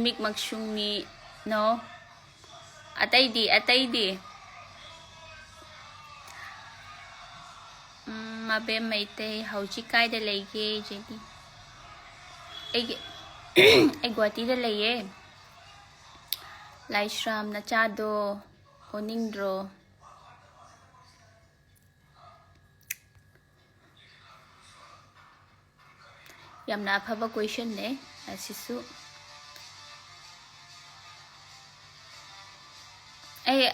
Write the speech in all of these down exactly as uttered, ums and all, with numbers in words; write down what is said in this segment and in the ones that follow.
ꯃꯤꯛ ꯃꯛꯁꯨꯡꯃꯤ꯫ No꯫ ꯑꯇꯩꯗꯤ, ꯑꯇꯩꯗꯤ? ꯎꯝ, ꯃꯕꯦꯝ ꯃꯩꯇꯩ ꯍꯧꯖꯤꯛ ꯀꯥꯏꯗ ꯂꯩꯒꯦ, ꯖꯦꯅꯤ? ꯑꯩꯒꯤ, ꯑꯩ ꯒꯨꯍꯥꯇꯤꯗ ꯂꯩꯌꯦ꯫ ꯂꯥꯏꯁ꯭ꯔꯥꯝ ꯅꯆꯥꯗꯣ ꯑꯣꯅꯤꯡꯗ꯭ꯔꯣ? ꯌꯥꯝꯅ ꯑꯐꯕ questionꯅꯦ ꯑꯁꯤꯁꯨ꯫ ꯑꯩ,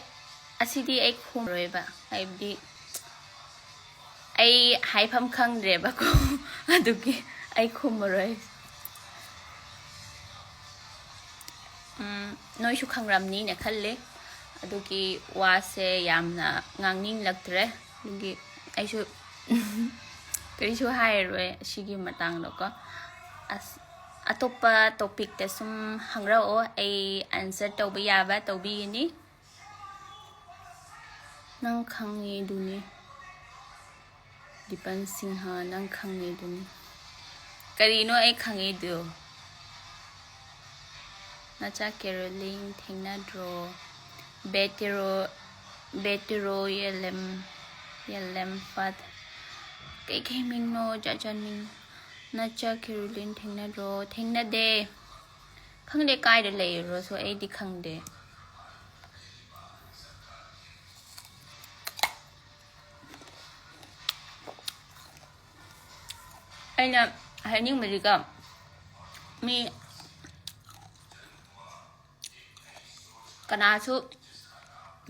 ꯑꯁꯤꯗꯤ ꯑꯩ ꯈꯨꯝꯃꯔꯣꯏꯕ, ꯍꯥꯏꯕꯗꯤ ꯑꯩ ꯍꯥꯏꯐꯝ ꯈꯪꯗ꯭ꯔꯦꯕꯀꯣ꯫ ꯑꯗꯨꯒꯤ ꯑꯩ ꯈꯨꯝꯃꯔꯣꯏ꯫ ꯎꯝ, ꯅꯣꯏꯁꯨ ꯈꯪꯔꯝꯅꯤꯅ ꯈꯜꯂꯦ꯫ ꯑꯗꯨꯒꯤ ꯋꯥꯁꯦ ꯌꯥꯝꯅ ꯉꯥꯡꯅꯤꯡꯂꯛꯇ꯭ꯔꯦ꯫ ꯑꯗꯨꯒꯤ ꯑꯩꯁꯨ ꯀꯔꯤꯁꯨ ꯍꯥꯏꯔꯔꯣꯏ ꯑꯁꯤꯒꯤ ꯃꯇꯥꯡꯗꯀꯣ꯫ ꯑꯁ, ꯑꯇꯣꯞꯄ topicꯇ ꯁꯨꯝ ꯍꯪꯔꯛꯑꯣ, ꯑꯩ answer ꯇꯧꯕ ꯌꯥꯕ ꯇꯧꯕꯤꯒꯅꯤ꯫ ꯅꯪ ꯈꯪꯉꯤꯗꯨꯅꯤ꯫ ꯗꯤꯄꯟ ꯁꯤꯡꯍ, ꯅꯪ ꯈꯪꯉꯤꯗꯨꯅꯤ꯫ ꯀꯔꯤꯅꯣ ꯑꯩ ꯈꯪꯉꯤꯗꯨ? ꯅꯆꯥ ꯀꯦꯔꯣꯂꯤꯟ ꯊꯦꯡꯅꯗ꯭ꯔꯣ? ꯕꯦꯇꯦꯔꯣ, ꯕꯦꯇꯦꯔꯣ ꯌꯦꯂꯦꯝ, ꯌꯦꯂꯦꯝ ꯐꯠ꯫ ꯀꯩꯀꯩ ꯃꯤꯡꯅꯣ? ꯖꯥꯠ ꯖꯥꯠ ꯃꯤꯡ꯫ ꯅꯆꯥ ꯀꯦꯔꯣꯂꯤꯟ ꯊꯦꯡꯅꯗ꯭ꯔꯣ? ꯊꯦꯡꯅꯗꯦ꯫ ꯈꯪꯗꯦ ꯀꯥꯏꯗ ꯂꯩꯔꯣꯁꯨ ꯑꯩꯗꯤ ꯈꯪꯗꯦ꯫ ꯑꯩꯅ ꯍꯥꯏꯅꯤꯡꯕꯗꯤꯀꯣ, ꯃꯤ ꯀꯅꯥꯁꯨ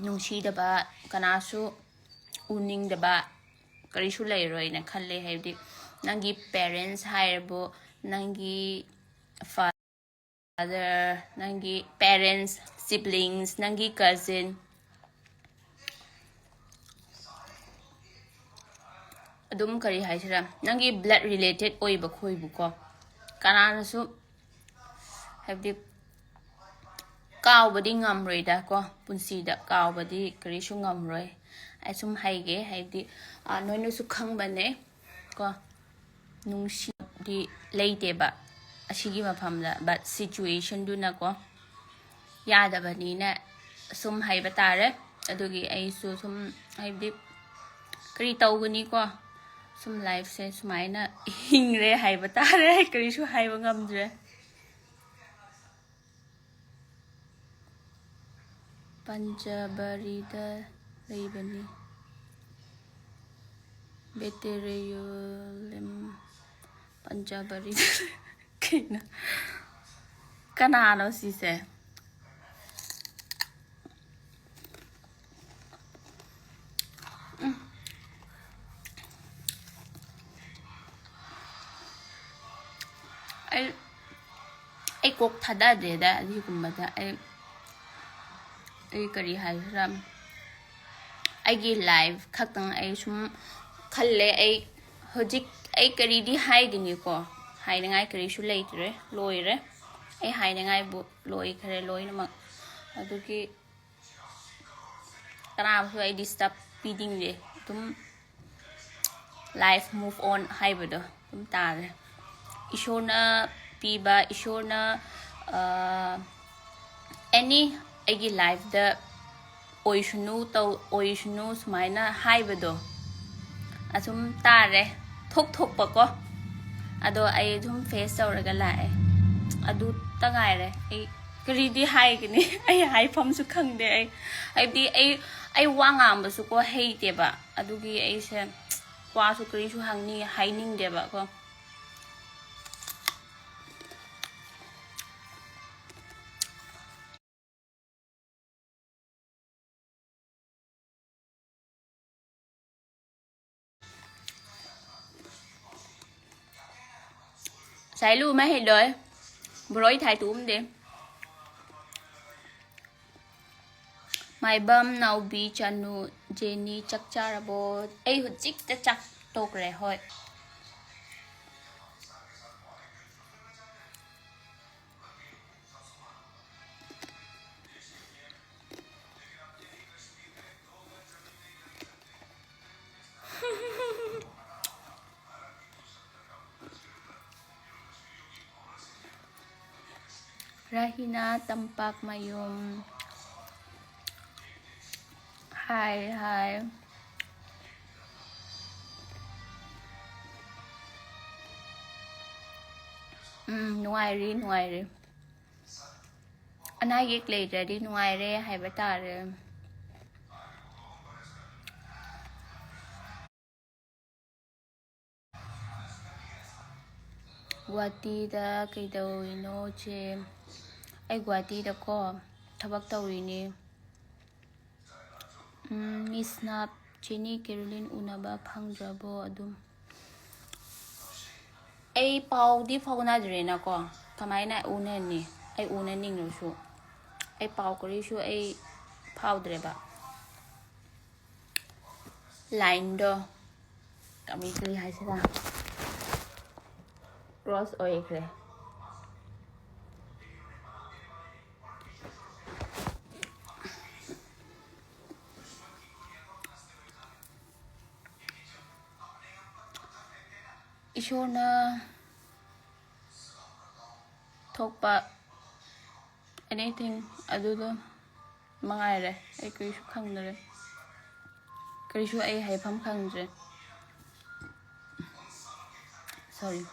ꯅꯨꯡꯁꯤꯗꯕ, ꯀꯅꯥꯁꯨ ꯎꯅꯤꯡꯗꯕ ꯀꯔꯤꯁꯨ ꯂꯩꯔꯣꯏꯅ ꯈꯜꯂꯦ꯫ ꯍꯥꯏꯕꯗꯤ ꯅꯪꯒꯤ parents ꯍꯥꯏꯔꯕꯨ, ꯅꯪꯒꯤ father, ꯅꯪꯒꯤ parents, siblings, ꯅꯪꯒꯤ cousin, ꯑꯗꯨꯝ ꯀꯔꯤ ꯍꯥꯏꯁꯤꯔꯥ, ꯅꯪꯒꯤ blood related ꯑꯣꯏꯕ ꯈꯣꯏꯕꯨꯀꯣ, ꯀꯅꯥꯅꯁꯨ, ꯍꯥꯏꯕꯗꯤ, ꯀꯥꯎꯕꯗꯤ ꯉꯝꯔꯣꯏꯗ ꯀꯣ, ꯄꯨꯟꯁꯤꯗ ꯀꯥꯎꯕꯗꯤ ꯀꯔꯤꯁꯨ ꯉꯝꯔꯣꯏ꯫ ꯑꯩ ꯁꯨꯝ ꯍꯥꯏꯒꯦ, ꯍꯥꯏꯕꯗꯤ, ꯑ, ꯅꯣꯏꯅꯁꯨ ꯈꯪꯕꯅꯦ ꯀꯣ, ꯅꯨꯡꯁꯤꯕꯗꯤ ꯂꯩꯇꯦꯕ꯫ ꯑꯁꯤꯒꯤ ꯃꯐꯝꯗ, but situationꯗꯨꯅꯀꯣ ꯌꯥꯗꯕꯅꯤꯅ ꯁꯨꯝ ꯍꯥꯏꯕ ꯇꯥꯔꯦ꯫ ꯑꯗꯨꯒꯤ ꯑꯩꯁꯨ ꯁꯨꯝ, ꯍꯥꯏꯕꯗꯤ, ꯀꯔꯤ ꯇꯧꯒꯅꯤꯀꯣ, ꯁꯨꯝ lifeꯁꯦ ꯁꯨꯃꯥꯏꯅ ꯍꯤꯡꯔꯦ ꯍꯥꯏꯕ ꯇꯥꯔꯦ꯫ ꯀꯔꯤꯁꯨ ꯍꯥꯏꯕ ꯉꯝꯗ꯭ꯔꯦ꯫ ꯄꯟꯆꯕꯔꯤꯗ ꯂꯩꯕꯅꯤ꯫ ꯕꯦꯇꯦꯔꯤꯌꯣꯂꯦꯝ ꯄꯟꯆꯕꯔꯤꯗ꯫ ꯀꯩꯅꯣ? ꯀꯅꯥꯅꯣ ꯁꯤꯁꯦ? ꯎꯝ꯫ ꯑꯩ, ꯑꯩ ꯀꯣꯛ ꯊꯥꯗꯗꯦꯗ ꯑꯗꯨꯒꯨꯝꯕꯗ꯫ ꯑꯩ, ꯑꯩ ꯀꯔꯤ ꯍꯥꯏꯁꯤꯔꯥ? ꯑꯩꯒꯤ life ꯈꯛꯇꯪ ꯑꯩ ꯁꯨꯝ ꯈꯜꯂꯦ꯫ ꯑꯩ ꯍꯧꯖꯤꯛ, ꯑꯩ ꯀꯔꯤꯗꯤ ꯍꯥꯏꯒꯅꯤꯀꯣ? ꯍꯥꯏꯅꯤꯡꯉꯥꯏ ꯀꯔꯤꯁꯨ ꯂꯩꯇ꯭ꯔꯦ, ꯂꯣꯏꯔꯦ꯫ ꯑꯩ ꯍꯥꯏꯅꯤꯡꯉꯥꯏꯕꯨ ꯂꯣꯏꯈ꯭ꯔꯦ ꯂꯣꯏꯅꯃꯛ꯫ ꯑꯗꯨꯒꯤ ꯀꯅꯥꯕꯨꯁꯨ ꯑꯩ disturb ꯄꯤꯅꯤꯡꯗꯦ꯫ ꯑꯗꯨꯝ life move on ꯍꯥꯏꯕꯗꯣ ꯑꯗꯨꯝ ꯇꯥꯔꯦ꯫ ꯏꯁꯣꯔꯅ ꯄꯤꯕ, ꯏꯁꯣꯔꯅ, ꯑ, any ꯑꯩꯒꯤ lifeꯗ ꯑꯣꯏꯁꯅꯨ, ꯇꯧ, ꯑꯣꯏꯁꯅꯨ ꯁꯨꯃꯥꯏꯅ ꯍꯥꯏꯕꯗꯣ ꯑꯁꯨꯝ ꯇꯥꯔꯦ, ꯊꯣꯛ ꯊꯣꯛꯄꯀꯣ꯫ ꯑꯗꯣ ꯑꯩ ꯑꯗꯨꯝ face ꯇꯧꯔꯒ ꯂꯥꯛꯑꯦ꯫ ꯑꯗꯨꯇ ꯉꯥꯏꯔꯦ꯫ ꯑꯩ ꯀꯔꯤꯗꯤ ꯍꯥꯏꯒꯅꯤ? ꯑꯩ ꯍꯥꯏꯐꯝꯁꯨ ꯈꯪꯗꯦ꯫ ꯑꯩ, ꯍꯥꯏꯕꯗꯤ, ꯑꯩ, ꯑꯩ ꯋꯥ ꯉꯥꯡꯕꯁꯨꯀꯣ ꯍꯩꯇꯦꯕ꯫ ꯑꯗꯨꯒꯤ ꯑꯩꯁꯦ ꯋꯥꯁꯨ ꯀꯔꯤꯁꯨ ꯍꯪꯅꯤ-, ꯍꯥꯏꯅꯤꯡꯗꯦꯕꯀꯣ꯫ Sai lu mai hei loi. Broi thai tu um de. ꯃꯥꯏꯕꯝ, ꯅꯥꯎꯕꯤ, ꯆꯅꯨ, ꯖꯦꯅꯤ, ꯆꯥꯛ ꯆꯥꯔꯕꯣ? ꯑꯩ ꯍꯧꯖꯤꯛꯇ ꯆꯥꯛ ꯇꯣꯛꯈ꯭ꯔꯦ, ꯍꯣꯏ꯫ ꯔꯥꯍꯤꯅꯥ ꯇꯝꯄꯥꯛꯃꯌꯨꯝ꯫ ꯍꯥꯏ, ꯍꯥꯏ꯫ ꯎꯝ, ꯅꯨꯡꯉꯥꯏꯔꯤ, ꯅꯨꯡꯉꯥꯏꯔꯤ꯫ ꯑꯅꯥ ꯑꯌꯦꯛ ꯂꯩꯇ꯭ꯔꯗꯤ ꯅꯨꯡꯉꯥꯏꯔꯦ ꯍꯥꯏꯕ ꯇꯥꯔꯦ꯫ ꯒꯨꯍꯥꯇꯤꯗ ꯀꯩꯗꯧꯔꯤꯅꯣ, ꯆꯦ? ꯑꯩ ꯒꯨꯍꯥꯇꯤꯗꯀꯣ ꯊꯕꯛ ꯇꯧꯔꯤꯅꯦ꯫ ꯎꯝ, ꯃꯤꯁ ꯅꯥꯞ, ꯆꯦꯅꯤ ꯀꯦꯔꯣꯂꯤꯟ ꯎꯅꯕ ꯐꯪꯗ꯭ꯔꯕꯣ ꯑꯗꯨꯝ? ꯑꯩ ꯄꯥꯎꯗꯤ ꯐꯥꯎꯅꯗ꯭ꯔꯦꯅꯀꯣ, ꯀꯃꯥꯏꯅ ꯎꯅꯅꯤ? ꯑꯩ ꯎꯅꯅꯤꯡꯉꯁꯨ ꯑꯩ ꯄꯥꯎ ꯀꯔꯤꯁꯨ ꯑꯩ ꯐꯥꯎꯗ꯭ꯔꯦꯕ꯫ ꯂꯥꯏꯟꯗꯣ ꯀꯃꯤ ꯀꯔꯤ ꯍꯥꯏꯁꯤꯔꯥ, ꯀ꯭ꯔꯣꯁ ꯑꯣꯏꯈ꯭ꯔꯦ꯫ ꯏꯁꯣꯔꯅ ꯊꯣꯛꯄ anything ꯑꯗꯨꯗꯣ ꯃꯉꯥꯏꯔꯦ꯫ ꯑꯩ ꯀꯔꯤꯁꯨ ꯈꯪꯗ꯭ꯔꯦ, ꯀꯔꯤꯁꯨ ꯑꯩ ꯍꯥꯏꯐꯝ ꯈꯪꯗ꯭ꯔꯦ꯫ Sorry꯫